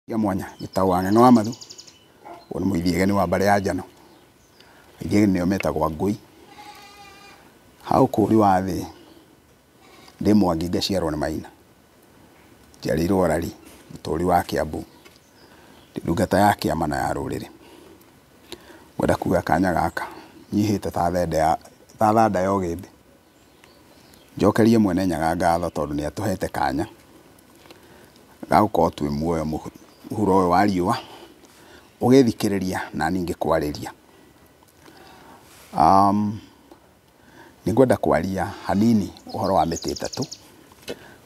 Ya mwanya gĩtagwo Wang'ang'a wa Mathu, ũyũ nĩ mũithiegeni wa mbarĩ ya Njano. Aithiegeni nĩo metagwo Angũi. Ha ũkũri wa thĩ ndĩ Mwangi ngaciarwo nĩ Maina. Njiarĩirwo Orari, mũtũri wa Kiambu. Ndĩ ndungata ya kĩama na ya rũrĩrĩ. Ngwenda kuga kanya gaka nyihĩte ta thanda ya ũgĩmbĩ. Njokerie Mwene Nyaga ngatho tondũ nĩ atũhete kanya ga gũkorwo twĩ muoyo mũhuro ũyũ wa riũa, ũgĩthikĩrĩria na niĩ ngĩkwarĩria. Nĩ ngwenda kwaria hanini ũhoro wa mĩtĩ ĩtatũ,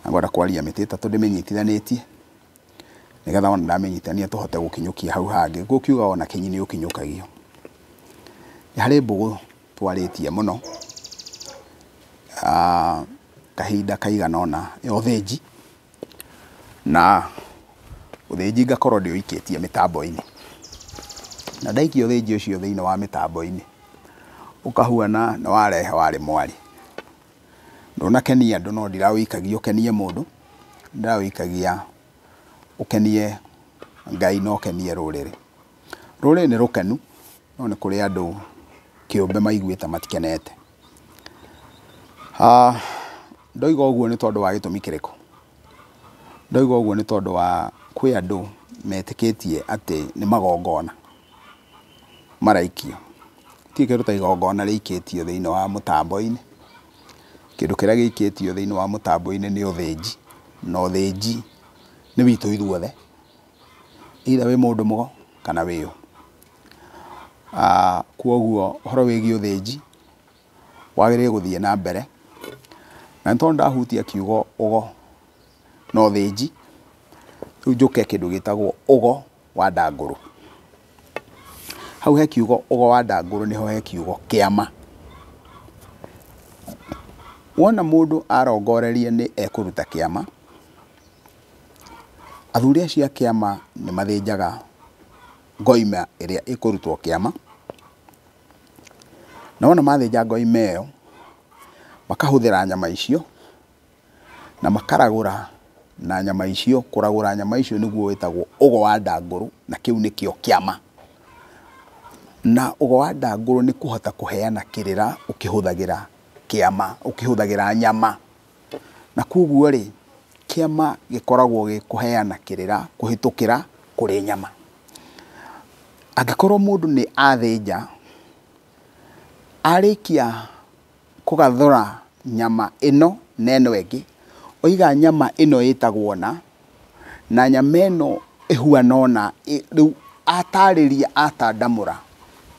na ngwenda kwaria mĩtĩ ĩtatũ ndĩmĩnyitithanĩtie, nĩgetha ona ndamĩnyitithania tũhote gũkinyũkia hau hangĩ. Gũkiuga ona kĩnyi nĩ ũkinyũkagio. Nĩ harĩ mbũgũ twarĩtie mũno kahinda kaigana ũna ya ũthĩnji, na ũthĩnji ngakorwo ndĩũikĩtie mĩtambo-inĩ. Na ndaikia ũthĩnji ũcio thĩinĩ wa mĩtambo-inĩ, ũkahuana nĩ warehe warĩ mwarĩ. Ndũnakenia andũ no ndiraũikagia ũkenie mũndũ, ndĩraũikagia ũkenie Ngai na ũkenie rũrĩrĩ. Rũrĩrĩ nĩ rũkenu, no nĩ kũrĩ andũ kĩũmbe maiguĩte matikenete. Ndoiga ũguo nĩ tondũ wa gĩtũmi kĩrĩkũ? Ndoiga ũguo nĩ tondũ wa kwĩ andũ metĩkĩtie atĩ nĩ magongona maraikio. Gũtirĩ kĩndũ ta igongona rĩikĩtio thĩinĩ wa mũtambo-inĩ. Kĩndũ kĩrĩa gĩikĩtio thĩinĩ wa mũtambo-inĩ nĩ ũthĩnji, na ũthĩnji nĩ witũ ithuothe, either wĩ mũndũ mũgo kana wĩ ũ. Kwoguo ũhoro wĩgiĩ ũthĩnji wagĩrĩire gũthiĩ na mbere, na nĩ tondũ ndahutia kiugo ũgo na ũthĩnji, rĩu njũke kĩndũ gĩtagwo ũgo wa ndangũrũ. Hau he kiugo ũgo wa ndangũrũ nĩho he kiugo kĩama. Wona mũndũ arongoreria nĩ ekũruta kĩama, athuri acio a kĩama nĩ mathĩnjaga ngoima ĩrĩa ĩkũrutwo kĩama, na wona mathĩnja ngoima ĩyo, makahũthĩra nyama icio na makaragũra na nyama icio. Kũragũra nyama icio nĩguo wĩtagwo ũgo wa ndangũrũ, na kĩu nĩkĩo kĩama. Na ũgo wa ndangũrũ nĩ kũhota kũheana kĩrĩra ũkĩhũthagĩra kĩama, ũkĩhũthagĩra nyama. Na koguo rĩ, kĩama gĩkoragwo gĩ kũheana kĩrĩra kũhĩtũkĩra kũrĩ nyama. Angĩkorwo mũndũ nĩ athĩnja, arĩkia kũgathũra nyama ĩno na ĩno ĩngĩ, oiga nyama ĩno ĩtagwo ũna, na nyama ĩno ĩhuana ũna, rĩu atarĩria atandamũra,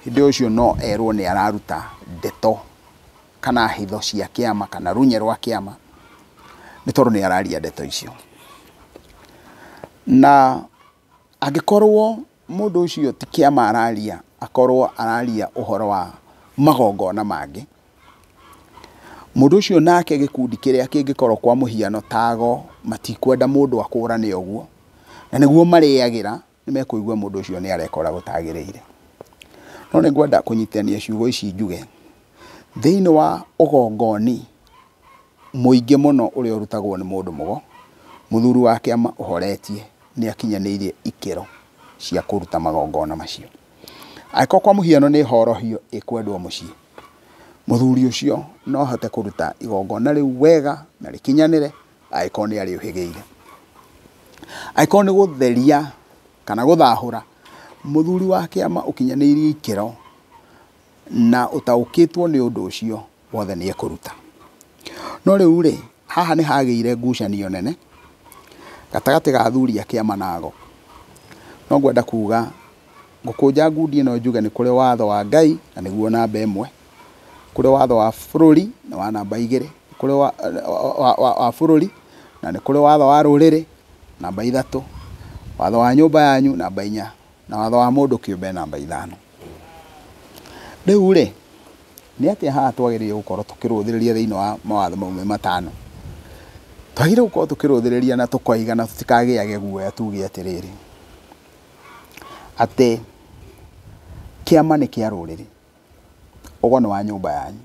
hĩndĩ ũcio no erwo nĩ araruta ndeto kana hitho cia kĩama kana runye rwa kĩama, nĩ tondũ nĩ araria ndeto icio. Na angĩkorwo mũndũ ũcio ti kĩama araria, akorwo araria ũhoro wa magongona mangĩ, mũndũ ũcio nake gĩkundi kĩrĩa kĩngĩkorwo kwa mũhiano tago matikwenda mũndũ akũrane ũguo, na nĩguo marĩagĩra, nĩ mekũigua mũndũ ũcio nĩ areka ũrĩa gũtagĩrĩire. No nĩ ngwenda kũnyitithania ciugo ici njuge, thĩinĩ wa ũgongoni mũingĩ mũno ũrĩa ũrutagwo nĩ mũndũ mũgo, mũthuri wa kĩama ũhoretie nĩ akinyanĩirie ikĩro cia kũruta magongona macio. Angĩkorwo kwa mũhiano nĩ horohio ĩkwendwo mũciĩ, mũthuri ũcio no ahote kũruta igongona rĩu wega na rĩkinyanĩre angĩkorwo nĩ arĩũhĩgĩire. Angĩkorwo nĩ gũtheria kana gũthahũra, mũthuri wa kĩama ũkinyanĩirie ikĩro na ũtaũkĩtwo nĩ ũndũ ũcio wothe nĩ ekũruta. No rĩu rĩ, haha nĩ hagĩire ngucanio nene gatagatĩ ga athuri a kĩama na ago. No ngwenda kuga ngũkũnja ngundi ĩno njuge nĩ kũrĩ watho wa Ngai na nĩguo namba ĩmwe, kũrĩ watho wa bũrũri na wa namba igĩrĩ, kũrĩ wa bũrũri na nĩ kũrĩ watho wa rũrĩrĩ namba ithatũ, watho wa nyũmba yanyu namba inya, na watho wa mũndũ kĩũmbe namba ithano. Rĩu rĩ, nĩ atĩa haha twagĩrĩire gũkorwo tũkĩrũthĩrĩria thĩinĩ wa mawatho mau me matano? Twagĩrĩire gũkorwo tũkĩrũthĩrĩria na tũkoiga na tũtikagĩage guoya tuge atĩrĩrĩ, atĩ kĩama nĩ kĩa rũrĩrĩ, ũgo nĩ wa nyũmba yanyu.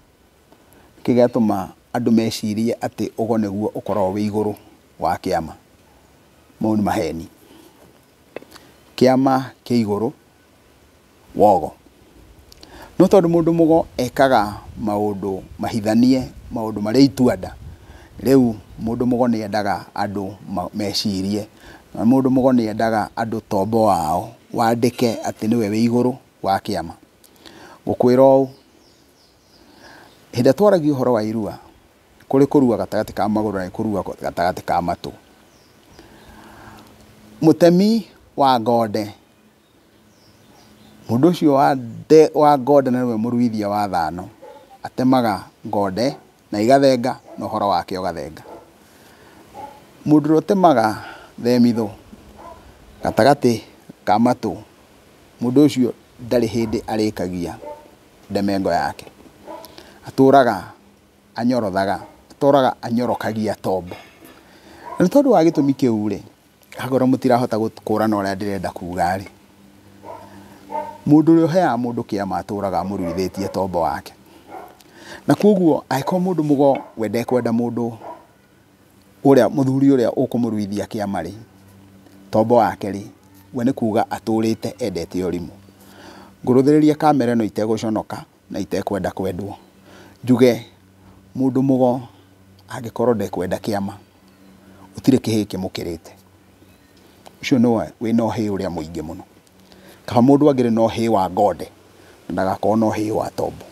Nĩkĩ gĩatũma andũ mecirie atĩ ũgo nĩguo ũkoragwo wĩ igũrũ wa kĩama? Mau nĩ maheni. Kĩama kĩ igũrũ wogo. No tondũ mũndũ mũgo ekaga maũndũ mahithanie, maũndũ marĩa ituanda, rĩu mũndũ mũgo nĩ endaga andũ mecirie, na mũndũ mũgo nĩ endaga andũ tombo wao wandĩke atĩ nĩwe wĩ igũrũ wa kĩama. Ngũkwĩra ũũ, hĩndĩ ĩrĩa twaragia ũhoro wa irua, kũrĩ kũrua gatagatĩ ka magũrũ na kũrua gatagatĩ ka matũ. Mũtemi wa ngonde, mũndũ ũcio wa ngonde na nĩwe mũruithia wa thano, atemaga ngonde na igathenga na ũhoro wake ũgathenga. Mũndũ ũrĩa ũtemaga themithũ gatagatĩ ka matũ, mũndũ ũcio ndarĩ hĩndĩ arĩkagia ndemengo yake. Atũraga anyorothaga, atũraga anyorokagia tombo. Na nĩ tondũ wa gĩtũmi kĩu rĩ, akorwo mũtirahota gũkũrana ũrĩa ndĩrenda kuga rĩ, mũndũ ũrĩa ũheaga mũndũ kĩama atũraga amũruithĩtie tombo wake. Na koguo angĩkorwo mũndũ mũgo we ndekwenda mũndũ ũrĩa mũthuri ũrĩa ũkũmũruithia kĩama rĩ, tombo wake rĩ, we nĩ kuga atũrĩte endete ũrimũ. Ngũrũthĩrĩria kamera ĩno itegũconoka na itekwenda kwendwo, njuge mũndũ mũgo angĩkorwo ndekwenda kĩama, gũtirĩ kĩhĩĩ kĩmũkĩrĩte. Ũcio nĩwe wĩna ũhĩĩ ũrĩa mũingĩ mũno. Kaba mũndũ angĩrĩ na ũhĩĩ wa ngonde na ndagakorwo na ũhĩĩ wa tombo.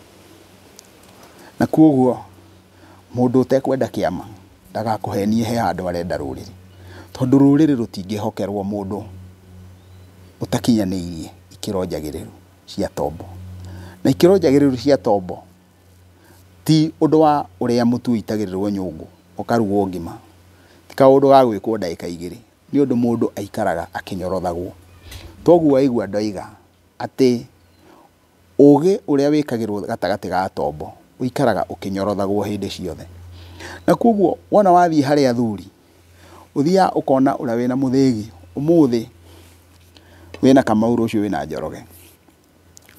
Na koguo mũndũ ũtekwenda kĩama ndagakũhenie he handũ arenda rũrĩrĩ, tondũ rũrĩrĩ rũtingĩhokerwo mũndũ ũtakinyanĩirie ikĩro njagĩrĩru cia tombo. Na ikĩro njagĩrĩru cia tombo ti ũndũ wa ũrĩa mũtu ũitagĩrĩrwo nyũngũ ũkarugwo ngima, ti kaũndũ ga gwĩkwo ndagĩka igĩrĩ, nĩ ũndũ mũndũ aikaraga akĩnyorothagwo. Toguo waigua ndoiga atĩ ũgĩ ũrĩa wĩkagĩrwo gatagatĩ ga tombo ũikaraga ũkĩnyorothagwo hĩndĩ ciothe. Na koguo wona wathiĩ harĩ athuri, ũthiaga ũkona ũrĩa wĩna mũthĩgi ũmũthĩ wĩna Kamau, rũciũ wĩna Njoroge.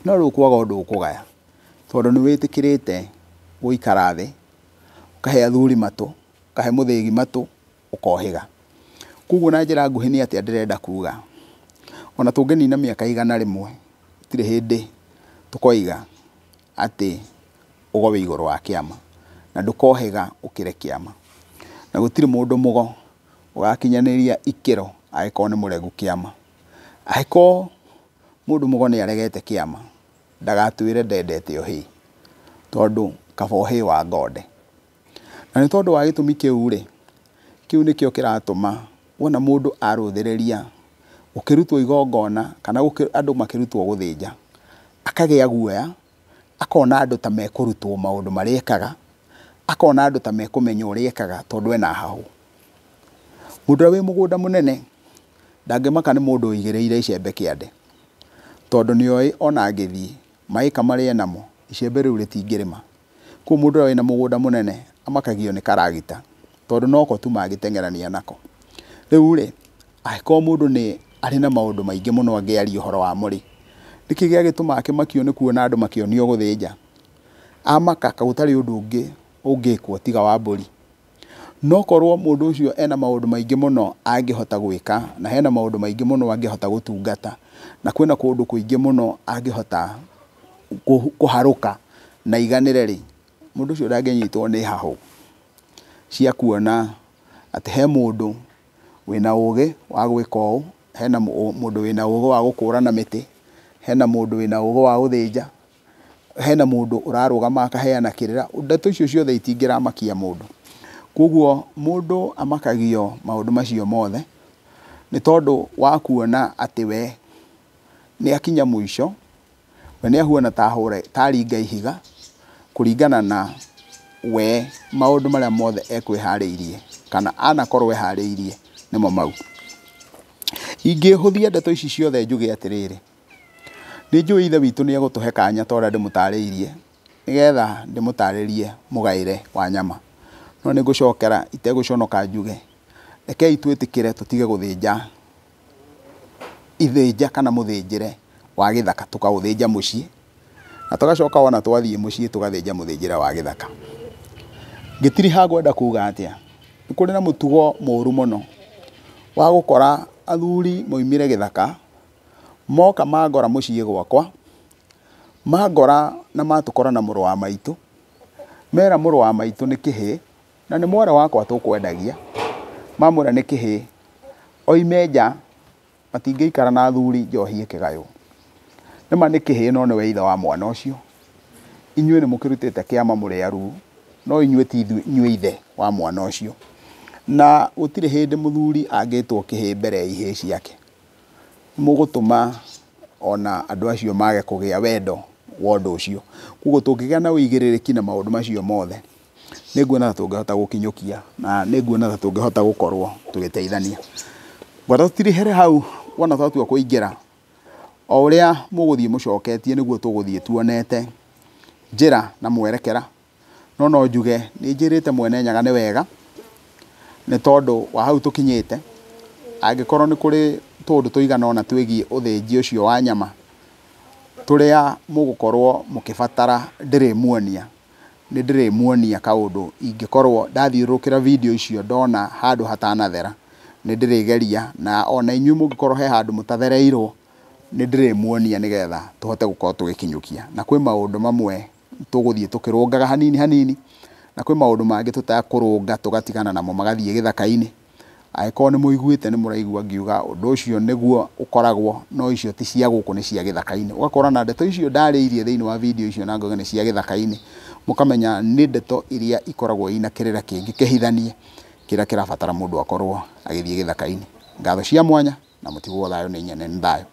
No rĩu kwaga ũndũ ũkũgaya, tondũ nĩ wĩtĩkĩrĩte gũikara thĩ, ũkahe athuri matũ, ũkahe mũthĩgi matũ, ũkohĩga. Koguo na njĩra nguhĩ nĩ atĩa ndĩrenda kuga, ona tũngĩnina mĩaka 100 gũtirĩ hĩndĩ tũkoiga atĩ ũgo wĩ igũrũ wa kĩama, na ndũkohĩga ũkĩre kĩama. Na gũtirĩ mũndũ mũgo ũgakinyanĩria ikĩro angĩkorwo nĩ mũregu kĩama. Angĩkorwo mũndũ mũgo nĩ aregete kĩama, ndagatwĩre ndendete ũhĩĩ, tondũ kaba ũhĩĩ wa ngonde. Na nĩ tondũ wa gĩtũmi kĩu rĩ, kĩu nĩkĩo kĩratũma wona mũndũ arũthĩrĩria gũkĩrutwo igongona kana andũ makĩrutwo gũthĩnja, akagĩa guoya, akona andũ ta mekũrutwo maũndũ marĩa ekaga, akona andũ ta mekũmenya ũrĩa ekaga tondũ ena hahũ. Mũndũ ũrĩa wĩ mũgũnda mũnene ndangĩmaka nĩ mũndũ ũigĩrĩire icembe kĩande, tondũ nĩoĩ ona angĩthiĩ maĩka marĩa enamo icembe rĩu rĩtingĩrĩma. Koguo mũndũ ũrĩa wĩna mũgũnda mũnene amakagio nĩ karagita, tondũ noko tu mangĩteng'erania nako. Rĩu rĩ, angĩkorwo mũndũ nĩ arĩ na maũndũ maingĩ mũno angĩaria ũhoro wamo rĩ, nĩkĩ gĩagĩtũma akĩmakio nĩ kuona andũ makĩonio gũthĩnja? Amaka gũtarĩ ũndũ ũngĩ ũngĩkwo tiga wa mbũri. No korwo mũndũ ũcio ena maũndũ maingĩ mũno angĩhota gwĩka, na hena maũndũ maingĩ mũno angĩhota gũtungata, na kwĩna kũndũ kũingĩ mũno angĩhota kũharũka na iganĩre rĩ, mũndũ ũcio ndangĩnyitwo nĩ hahũ cia kuona atĩ he mũndũ wĩna ũgĩ wa gwĩka ũũ, hena mũndũ wĩna ũgĩ wa gũkũrana mĩtĩ, hena mũndũ wĩna ũgĩ wa gũthĩnja, hena mũndũ ũrarũgama akaheana kĩrĩra. Ndeto icio ciothe itingĩramakia mũndũ. Koguo mũndũ amakagio maũndũ macio mothe nĩ tondũ wa kuona atĩ we nĩ akinya mũico, we nĩ ahuana taringa ihiga kũringana na we maũndũ marĩa mothe ekwĩharĩirie kana anakorwo eharĩirie nĩmo mau. Ingĩhũthia ndeto ici ciothe njuge atĩrĩrĩ, nĩ njũĩ ithe witũ nĩ egũtũhe kanya ta ũrĩa ndĩmũtarĩirie, nĩgetha ndĩmũtarĩrie mũgaĩre wa nyama. No nĩ ngũcokera itegũconoka njuge, rekei twĩtĩkĩre tũtige gũthĩnja ithĩnja kana mũthĩnjĩre wa gĩthaka, tũkaũthĩnja mũciĩ, na tũgacoka wona twathiĩ mũciĩ tũgathĩnja mũthĩnjĩre wa gĩthaka. Ngĩtiriha ngwenda kuga atĩa, nĩ kũrĩ na mũtugo mũru mũno wa gũkora athuri moimire gĩthaka Moka mangora mũciĩ gwakwa, mangora na matũkora na mũrũ wa maitũ, mera mũrũ wa maitũ nĩ kĩhĩĩ, na nĩ mwarĩ wakwa tũkwendagia, mamwĩra nĩ kĩhĩĩ, oime nja, matingĩikara na athuri njohi ĩkĩgaywo. Nĩma nĩ kĩhĩĩ no nĩwe ithe wa mwana ũcio. Inyuĩ nĩ mũkĩrutĩte kĩama mũrĩ aruu, no inyuĩ ti inyuĩ ithe wa mwana ũcio. Na gũtirĩ hĩndĩ mũthuri angĩtwo kĩhĩĩ mbere ya ihĩĩ ciake. Mũgũtũma ona andũ acio mage kũgĩa wendo wa ũndũ ũcio. Koguo tũngĩgĩa na ũigĩrĩrĩki na maũndũ macio mothe, nĩ nguona ta tũngĩhota gũkinyũkia na nĩ nguona ta tũngĩhota gũkorwo tũgĩteithania. Ngwenda tũtirihĩre hau wona twatua kũingĩra, o ũrĩa mũgũthiĩ mũcoketie nĩguo tũgũthiĩ tuonete njĩra na mwerekera. No no njuge nĩ njĩrĩte Mwene Nyaga nĩ wega, nĩ tondũ wa hau tũkinyĩte, angĩkorwo nĩ kũrĩ tũũndũ tũigana ũna twĩgiĩ ũthĩnji ũcio wa nyama, tũrĩa mũgũkorwo mũkĩbatara ndĩrĩmuonia, nĩ ndĩrĩmuonia kaũndũ ingĩkorwo ndathiũrũrũkĩra video icio ndona handũ hatanathera, nĩ ndĩrĩgeria, na ona inyuĩ mũngĩkorwo he handũ mũtathereirwo, nĩ ndĩrĩmuonia nĩgetha tũhote gũkorwo tũgĩkinyũkia. Na kwĩ maũndũ mamwe tũgũthiĩ tũkĩrũngaga hanini hanini, na kwĩ maũndũ mangĩ tũtakũrũnga tũgatigana namo magathiĩ gĩthaka-inĩ. Angĩkorwo nĩ mũiguĩte nĩ mũraigua ngiuga ũndũ ũcio nĩguo ũkoragwo, no icio ti cia gũkũ nĩ cia gĩthaka-inĩ. Ũgakora na ndeto icio ndarĩirie thĩinĩ wa video icio na ngauga nĩ cia gĩthaka-inĩ, mũkamenya nĩ ndeto iria ikoragwo ina kĩrĩra kĩngĩ kĩhithanie, kĩrĩa kĩrabatara mũndũ akorwo agĩthiĩ gĩthaka-inĩ. Ngatho cia mwanya na mũtigwo thayũ nĩ nyene nĩ thayũ.